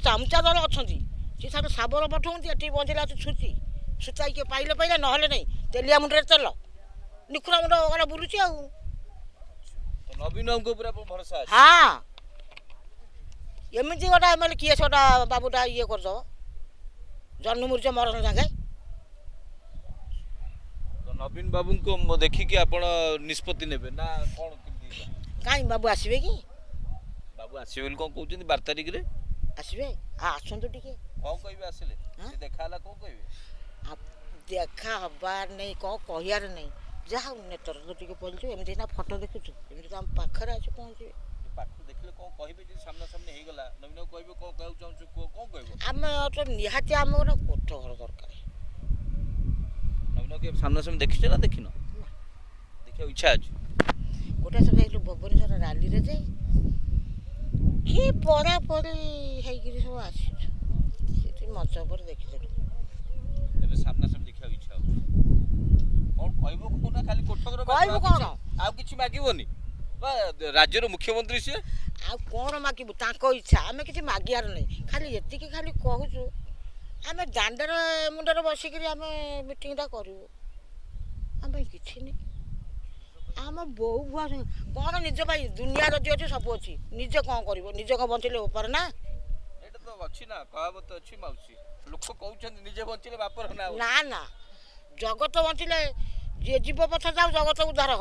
ଚାମଚା ଦଳ ଅଛନ୍ତି, ସେ ସାର୍ ଶାବଳ ପଠଉଛନ୍ତି। ଏଠି ବଞ୍ଚିଲା ଛୁଚି ସୂତା କିଏ ପାଇଲେ ପାଇଲେ, ନହେଲେ ନାହିଁ। ତେଲିଆ ମୁଣ୍ଡରେ ତେଲ, ନିଖୁରା ମୁଣ୍ଡ ଗଲା ବୁଲୁଛି ଆଉ। ତ ନବୀନ ବାବୁଙ୍କ ଉପରେ ଆପଣ ଭରସା ଅଛି? ହଁ, ଏମିତି ଗୋଟେ ଏମଏଲଏ କିଏ ସେ ଗୋଟା ବାବୁଟା ଇଏ କରିଦେବ ଜନ୍ମମୂର୍ଚ୍ଚ ମରଣ ଯାକେ। ତ ନବୀନ ବାବୁଙ୍କୁ ଦେଖିକି ଆପଣ ନିଷ୍ପତ୍ତି ନେବେ ନା କ'ଣ କେମିତି? କାଇଁ ବାବୁ ଆସିବେ କି? ବାବୁ ଆସିବେ ବୋଲି କ'ଣ କହୁଛନ୍ତି 12 ତାରିଖରେ। ଆସିବେ, ଆସନ୍ତୁ ଟିକେ। କ'ଣ କହିବେ ଆସିଲେ? ହାଁ? ସେ ଦେଖା ହେଲା କ'ଣ କହିବେ? ଦେଖା ହବାର ନେଇ, କ'ଣ କହିବାର ନାହିଁ। ଯାହା ହଉ ନେତର ତ ଟିକେ ପଡ଼ିଛୁ, ଏମିତି ନା ଫଟୋ ଦେଖୁଛୁ, ଏମିତି ତ ଆମ ପାଖରେ ଆସି ପହଞ୍ଚିବେ। ପାଖରୁ ଦେଖିଲେ କ'ଣ କହିବେ? ଯଦି ସାମ୍ନାସାମ୍ନି ହେଇଗଲା ନବୀନ ବାବୁ କହିବେ କ'ଣ କହିବାକୁ ଚାହୁଁଛୁ କୁହ, କ'ଣ କହିବ? ଆମେ ତ ନିହାତି ଆମ ଗୋଟେ କୋଠ ଘର ଦରକାର। ନବୀନ ବାବୁ କେବେ ସାମ୍ନାସାମ୍ନି ଦେଖିଛ ନା ଦେଖିନ? ଦେଖିବାକୁ ଇଚ୍ଛା ଅଛି? ଗୋଟେ ଥର ଯାଇଥିଲୁ ଭୁବନେଶ୍ୱର ରାଲିରେ ଯେ କି ପରାପରି ହେଇକିରି ସବୁ ଆସିଛୁ, ସେଠି ମଞ୍ଚ ଉପରେ ଦେଖିଥିଲୁ। ଏବେ ସାମ୍ନାସାମ୍ନି ଦେଖିବାକୁ ଇଚ୍ଛା ହଉଛି। କ'ଣ କହିବ କହୁନା? ଖାଲି କୋଠ ଘର ମାଗିବ, କହିବୁ ଆଉ କ'ଣ? ଆଉ କିଛି ମାଗିବନି ବା? ରାଜ୍ୟର ମୁଖ୍ୟମନ୍ତ୍ରୀ ସିଏ। ଆଉ କ'ଣ ମାଗିବୁ? ତାଙ୍କ ଇଚ୍ଛା, ଆମେ କିଛି ମାଗିବାର ନାହିଁ। ଖାଲି ଏତିକି ଖାଲି କହୁଛୁ, ଆମେ ଦାଣ୍ଡରେ ମୁଣ୍ଡରେ ବସିକିରି ଆମେ ମିଟିଂଟା କରିବୁ। ଆମ ପାଇଁ କିଛି ନାହିଁ। ଆମ ବୋଉ ଭୁଆ କ'ଣ ନିଜ ପାଇଁ? ଦୁନିଆ ଯଦି ଅଛି, ସବୁ ଅଛି, ନିଜେ କ'ଣ କରିବ? ନିଜେ କ'ଣ ବଞ୍ଚିଲେ ଉପରେ ନା। ଏଇଟା ତ ଅଛି ନା, କହାବତ ଅଛି ମାଉସୀ, ଲୋକ କହୁଛନ୍ତି ନିଜେ ବଞ୍ଚିଲେ ବାପର ନା। ନା ନା, ଜଗତ ବଞ୍ଚିଲେ, ଯିଏ ଯିବ ପଛ ଯାଉ, ଜଗତ ଉଦ୍ଧାର।